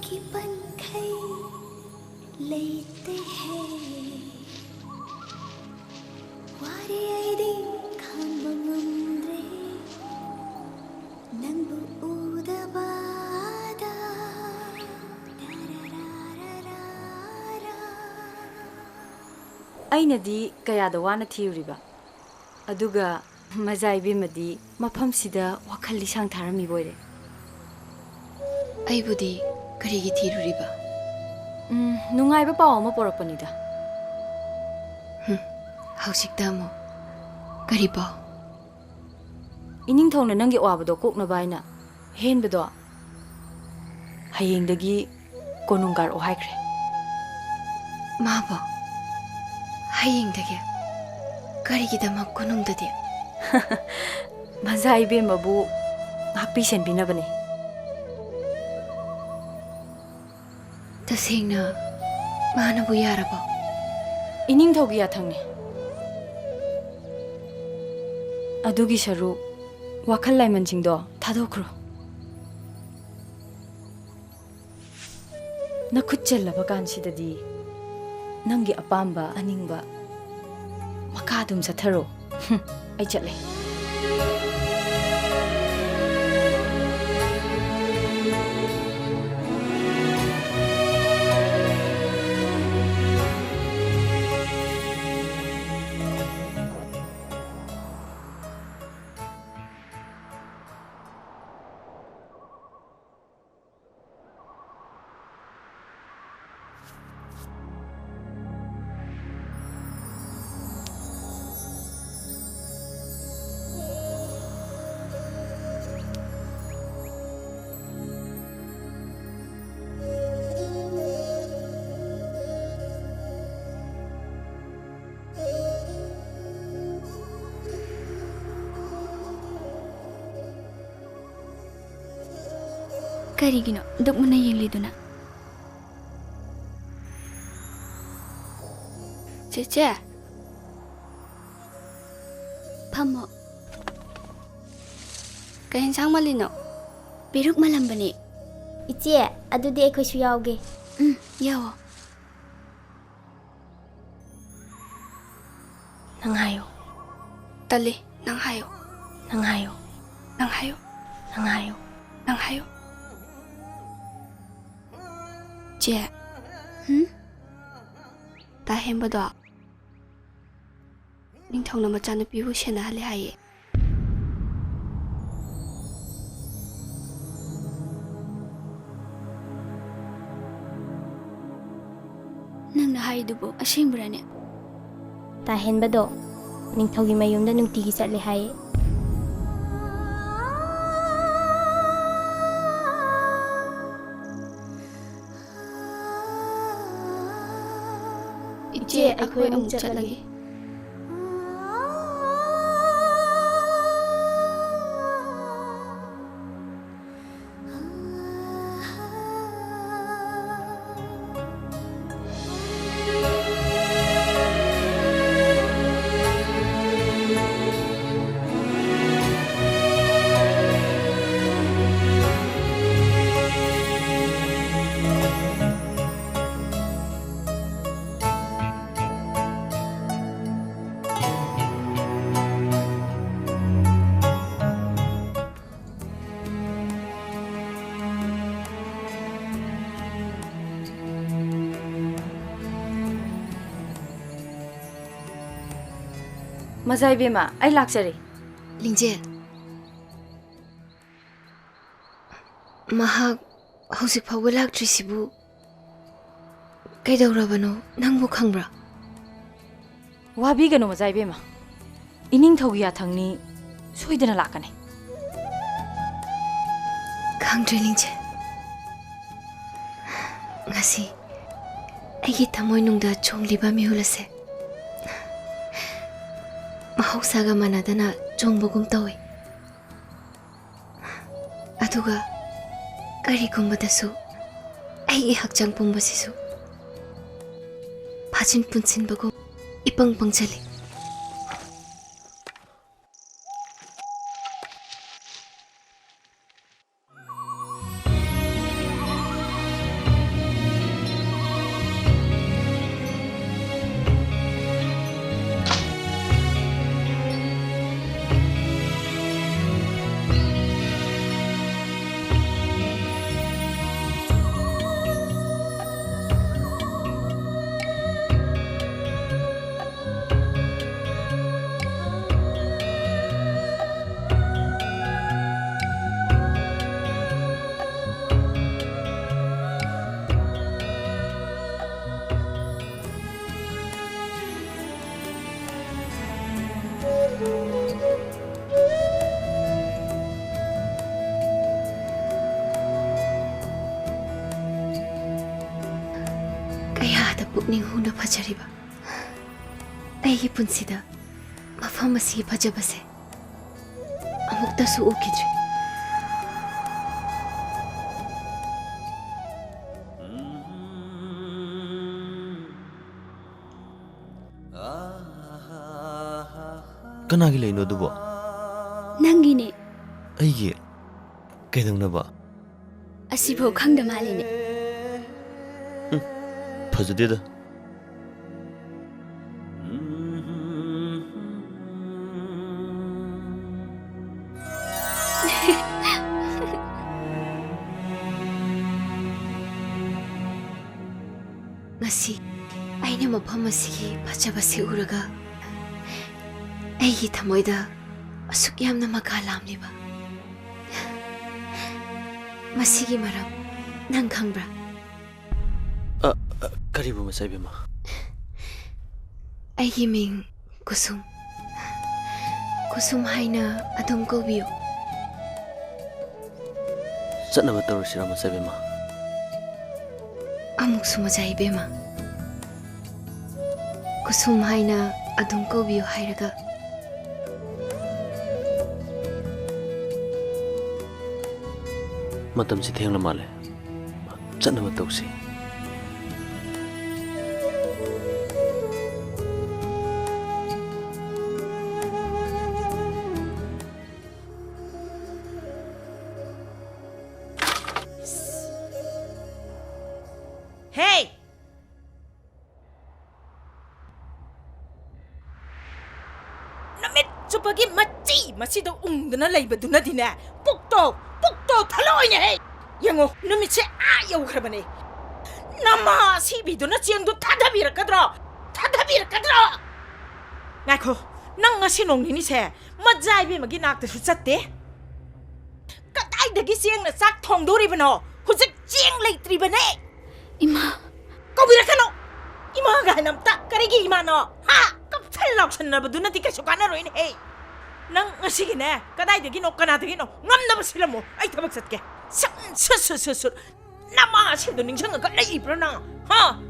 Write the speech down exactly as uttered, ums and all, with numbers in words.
ꯀꯤ ꯄꯟꯈꯩ ꯂꯩꯇꯦ ꯍꯦ꯫ ꯋꯥꯔꯦ ꯑꯩꯗꯤ ꯈꯥꯡꯕ ꯉꯝꯗ꯭ꯔꯦ ꯅꯪꯕꯨ ꯎꯗꯕꯗ꯫ ꯑꯩꯅꯗꯤ ꯀꯌꯥꯗ ꯋꯥꯅ ꯊꯤꯔꯨꯔꯤꯕ, ꯑꯗꯨꯒ ꯃꯖꯥ ꯏꯕꯦꯝꯃꯗꯤ ꯃꯐꯝꯁꯤꯗ ꯋꯥꯈꯜ ꯂꯤꯁꯥꯡ ꯊꯥꯔꯝꯃꯤꯕ ꯑꯣꯏꯔꯦ꯫ ꯑꯩꯕꯨꯗꯤ ꯀꯔꯤꯒꯤ ꯊꯤꯔꯨꯔꯤꯕ? ꯎꯝ, ꯅꯨꯡꯉꯥꯏꯕ ꯄꯥꯎ ꯑꯃ ꯄꯣꯔꯛꯄꯅꯤꯗ꯫ ꯍꯨꯝ, ꯍꯧꯖꯤꯛꯇ ꯑꯃꯨꯛ ꯀꯔꯤ ꯄꯥꯎ? ꯏꯅꯤꯡꯊꯧꯅ ꯅꯪꯒꯤ ꯑꯋꯥꯕꯗꯣ ꯀꯣꯛꯅꯕ ꯍꯥꯏꯅ ꯑꯍꯦꯟꯕꯗꯣ ꯍꯌꯦꯡꯗꯒꯤ ꯀꯣꯅꯨꯡ ꯀꯥꯔꯛꯑꯣ ꯍꯥꯏꯈ꯭ꯔꯦ꯫ ꯃꯥꯕꯣ? ꯍꯌꯦꯡꯗꯒꯤ? ꯀꯔꯤꯒꯤꯗꯃꯛ ꯀꯣꯅꯨꯡꯗꯗꯤ? ꯃꯖꯥ ꯏꯕꯦꯝꯃꯕꯨ ꯉꯥꯛꯄꯤ ꯁꯦꯟꯕꯤꯅꯕꯅꯤ꯫ ꯇꯁꯦꯡꯅ ꯃꯥꯅꯕꯨ ꯌꯥꯔꯕꯣ? ꯏꯅꯤꯡꯊꯧꯒꯤ ꯌꯥꯊꯪꯅꯤ꯫ ꯑꯗꯨꯒꯤ ꯁꯔꯨꯛ ꯋꯥꯈꯜ ꯂꯥꯏꯃꯟꯁꯤꯡꯗꯣ ꯊꯥꯗꯣꯛꯈ꯭ꯔꯣ꯫ ꯅꯈꯨꯠ ꯆꯜꯂꯕ ꯀꯥꯟꯁꯤꯗꯗꯤ ꯅꯪꯒꯤ ꯑꯄꯥꯝꯕ ꯑꯅꯤꯡꯕ ꯃꯈꯥ ꯑꯗꯨꯝ ꯆꯠꯊꯔꯣ꯫ ꯍꯨꯝ, ꯑꯩ ꯆꯠꯂꯦ꯫ ꯀꯔꯤꯒꯤꯅꯣ ꯑꯗꯨꯛ ꯃꯨꯟꯅ ꯌꯦꯡꯂꯤꯗꯨꯅ? ꯆꯦꯆꯦ꯫ ꯐꯝꯃꯣ꯫ ꯀꯩ ꯌꯦꯟꯁꯥꯡ ꯃꯜꯂꯤꯅꯣ? ꯄꯦꯔꯨꯛ ꯃꯜꯂꯝꯕꯅꯦ꯫ ꯏꯆꯦ, ꯑꯗꯨꯗꯤ ꯑꯩꯈꯣꯏꯁꯨ ꯌꯥꯎꯒꯦ꯫ ꯎꯝ, ꯌꯥꯎꯑꯣ꯫ ꯅꯪ ꯍꯥꯏꯌꯣ꯫ ꯇꯜꯂꯤ꯫ ꯅꯪ ꯍꯥꯏꯌꯣ꯫ ꯅꯪ ꯍꯥꯏꯌꯣ꯫ ꯅꯪ ꯍꯥꯏꯌꯣ꯫ ꯅꯪ ꯍꯥꯏꯌꯣ꯫ ꯅꯪ ꯍꯥꯏꯌꯣ꯫ ꯆꯦ꯫ ꯍꯨꯝ? ꯇꯥ ꯍꯦꯟꯕꯗꯣ ꯅꯤꯡꯊꯧꯅ ꯃꯆꯥꯅꯨꯄꯤꯕꯨ ꯁꯦꯟꯅꯍꯜꯂꯦ ꯍꯥꯏꯌꯦ꯫ ꯅꯪꯅ ꯍꯥꯏꯔꯤꯗꯨꯕꯨ ꯑꯁꯦꯡꯕꯔꯅꯦ? ꯇꯥ ꯍꯦꯟꯕꯗꯣ ꯅꯤꯡꯊꯧꯒꯤ ꯃꯌꯨꯝꯗ ꯅꯨꯡꯇꯤꯒꯤ ꯆꯠꯂꯦ ꯍꯥꯏꯌꯦ꯫ ꯏꯆꯦ, ꯑꯩꯈꯣꯏ ꯑꯃꯨꯛ ꯆꯠꯂꯒꯦ꯫ ꯃꯖꯥ ꯏꯕꯦꯝꯃ, ꯑꯩ ꯂꯥꯛꯆꯔꯦ꯫ ꯂꯤꯡꯖꯦꯜ, ꯃꯍꯥꯛ ꯍꯧꯖꯤꯛ ꯐꯥꯎꯕ ꯂꯥꯛꯇ꯭ꯔꯤꯁꯤꯕꯨ ꯀꯩꯗꯧꯔꯕꯅꯣ? ꯅꯪꯕꯨ ꯈꯪꯕ꯭ꯔꯥ? ꯋꯥꯕꯤꯒꯅꯨ, ꯃꯖꯥ ꯏꯕꯦꯝꯃ꯫ ꯏꯅꯤꯡꯊꯧꯒꯤ ꯌꯥꯊꯪꯅꯤ, ꯁꯣꯏꯗꯅ ꯂꯥꯛꯀꯅꯤ꯫ ꯈꯪꯗ꯭ꯔꯦ, ꯂꯤꯡꯖꯦꯜ꯫ ꯉꯁꯤ ꯑꯩꯒꯤ ꯊꯃꯣꯏꯅꯨꯡꯗ ꯆꯣꯡꯂꯤꯕ ꯃꯤꯍꯨꯜ ꯑꯁꯦ ꯃꯍꯧꯁꯥꯒ ꯃꯥꯟꯅꯗꯅ ꯆꯣꯡꯕꯒꯨꯝ ꯇꯧꯏ꯫ ꯑꯗꯨꯒ ꯀꯔꯤꯒꯨꯝꯕꯗꯁꯨ ꯑꯩꯒꯤ ꯍꯛꯆꯥꯡ ꯄꯨꯝꯕꯁꯤꯁꯨ ꯐꯥꯖꯤꯟ ꯄꯨꯟꯁꯤꯟꯕꯒꯨꯝ ꯏꯄꯪ ꯄꯪꯁꯤꯜꯂꯤ꯫ ꯄꯨꯛꯅꯤꯡ ꯍꯨꯅ ꯐꯖꯔꯤꯕ ꯑꯩꯒꯤ ꯄꯨꯟꯁꯤꯗ ꯃꯐꯝ ꯑꯁꯤꯒꯤ ꯐꯖꯕꯁꯦ ꯑꯃꯨꯛꯇꯁꯨ ꯎꯈꯤꯗ꯭ꯔꯤ꯫ ꯀꯅꯥꯒꯤ ꯂꯩꯅꯣ ꯑꯗꯨꯕꯣ? ꯅꯪꯒꯤꯅꯦ꯫ ꯑꯩꯒꯤ? ꯀꯩꯗꯧꯅꯕ? ꯑꯁꯤꯐꯥꯎ ꯈꯪꯗ ꯃꯥꯜꯂꯤꯅꯦ꯫ ꯐꯖꯗꯦꯗ꯫ ꯉꯁꯤ ꯑꯩꯅ ꯃꯐꯝ ꯑꯁꯤꯒꯤ ꯐꯖꯕꯁꯤ ꯎꯔꯒ ꯑꯩꯒꯤ ꯊꯃꯣꯏꯗ ꯑꯁꯨꯛ ꯌꯥꯝꯅ ꯃꯀꯥ ꯂꯥꯝꯂꯤꯕ ꯃꯁꯤꯒꯤ ꯃꯔꯝ ꯅꯪ ꯈꯪꯕ꯭ꯔꯥ? ꯑ, ꯑ, ꯀꯔꯤꯕꯨ, ꯃꯆꯥ ꯏꯕꯦꯝꯃ? ꯑꯩꯒꯤ ꯃꯤꯡ ꯀꯨꯁꯨꯝ꯫ ꯀꯨꯁꯨꯝ ꯍꯥꯏꯅ ꯑꯗꯨꯝ ꯀꯧꯕꯤꯌꯨ꯫ ꯆꯠꯅꯕ ꯇꯧꯔꯁꯤꯔ, ꯃꯆꯥ ꯏꯕꯦꯝꯃ? ꯑꯃꯨꯛꯁꯨ, ꯃꯆꯥ ꯏꯕꯦꯝꯃ꯫ ꯀꯨꯁꯨꯝ ꯍꯥꯏꯅ ꯑꯗꯨꯝ ꯀꯧꯕꯤꯌꯨ ꯍꯥꯏꯔꯒ꯫ ꯃꯇꯝꯁꯤ ꯊꯦꯡꯂ ꯃꯥꯜꯂꯦ꯫ ꯆꯠꯅꯕ ꯇꯧꯁꯤ꯫ ꯍꯦ! ꯅꯨꯃꯤꯠ ꯆꯨꯞꯄꯒꯤ ꯃꯆꯤ ꯃꯆꯤꯗ ꯎꯪꯗꯅ ꯂꯩꯕꯗꯨꯅꯗꯤꯅꯦ, ꯄꯨꯛꯇꯣ, ꯄꯨꯛꯇꯣ ꯊꯜꯂꯛꯑꯣꯏꯅꯦꯍꯦ꯫ ꯌꯦꯡꯉꯣ, ꯅꯨꯃꯤꯠꯁꯦ ꯑꯥ ꯌꯧꯈ꯭ꯔꯕꯅꯦ꯫ ꯅꯃꯥ ꯑꯁꯤꯕꯤꯗꯨꯅ ꯆꯦꯡꯗꯣ ꯊꯥꯗꯕꯤꯔꯛꯀꯗ꯭ꯔꯣ? ꯊꯥꯗꯕꯤꯔꯛꯀꯗ꯭ꯔꯣ? ꯉꯥꯏꯈꯣ, ꯅꯪ ꯉꯁꯤ ꯅꯣꯡ ꯅꯤꯅꯤꯁꯦ ꯃꯖꯥ ꯏꯕꯦꯝꯃꯒꯤ ꯅꯥꯛꯇꯁꯨ ꯆꯠꯇꯦ꯫ ꯀꯗꯥꯏꯗꯒꯤ ꯆꯦꯡꯅ ꯆꯥꯛ ꯊꯣꯡꯗꯣꯔꯤꯕꯅꯣ? ꯍꯧꯖꯤꯛ ꯆꯦꯡ ꯂꯩꯇ꯭ꯔꯤꯕꯅꯦ꯫ ꯏꯃꯥ! ꯀꯧꯕꯤꯔꯛꯀꯅꯨ! ꯏꯃꯥ ꯀꯥꯏꯅ ꯑꯝꯇ! ꯀꯔꯤꯒꯤ ꯏꯃꯥꯅꯣ? ꯍꯥ? ꯀꯞꯁꯟ ꯂꯥꯎꯁꯟꯅꯕꯗꯨꯅꯗꯤ ꯀꯩꯁꯨ ꯀꯥꯟꯅꯔꯣꯏꯅꯦꯍꯦ꯫ ꯅꯪ ꯉꯁꯤꯒꯤꯅꯦ, ꯀꯗꯥꯏꯗꯒꯤꯅꯣ, ꯀꯅꯥꯗꯒꯤꯅꯣ, ꯉꯝꯅꯕ ꯁꯤꯜꯂꯝꯃꯣ꯫ ꯑꯩ ꯊꯕꯛ ꯆꯠꯀꯦ꯫ ꯁꯠ, ꯁꯠ, ꯁꯠ, ꯁꯠ, ꯁꯠ꯫ ꯅꯃꯥ ꯑꯁꯤꯗꯣ ꯅꯤꯡꯁꯤꯡꯉꯒ ꯂꯩꯕ꯭ꯔꯥ ꯅꯪ? ꯍꯥ?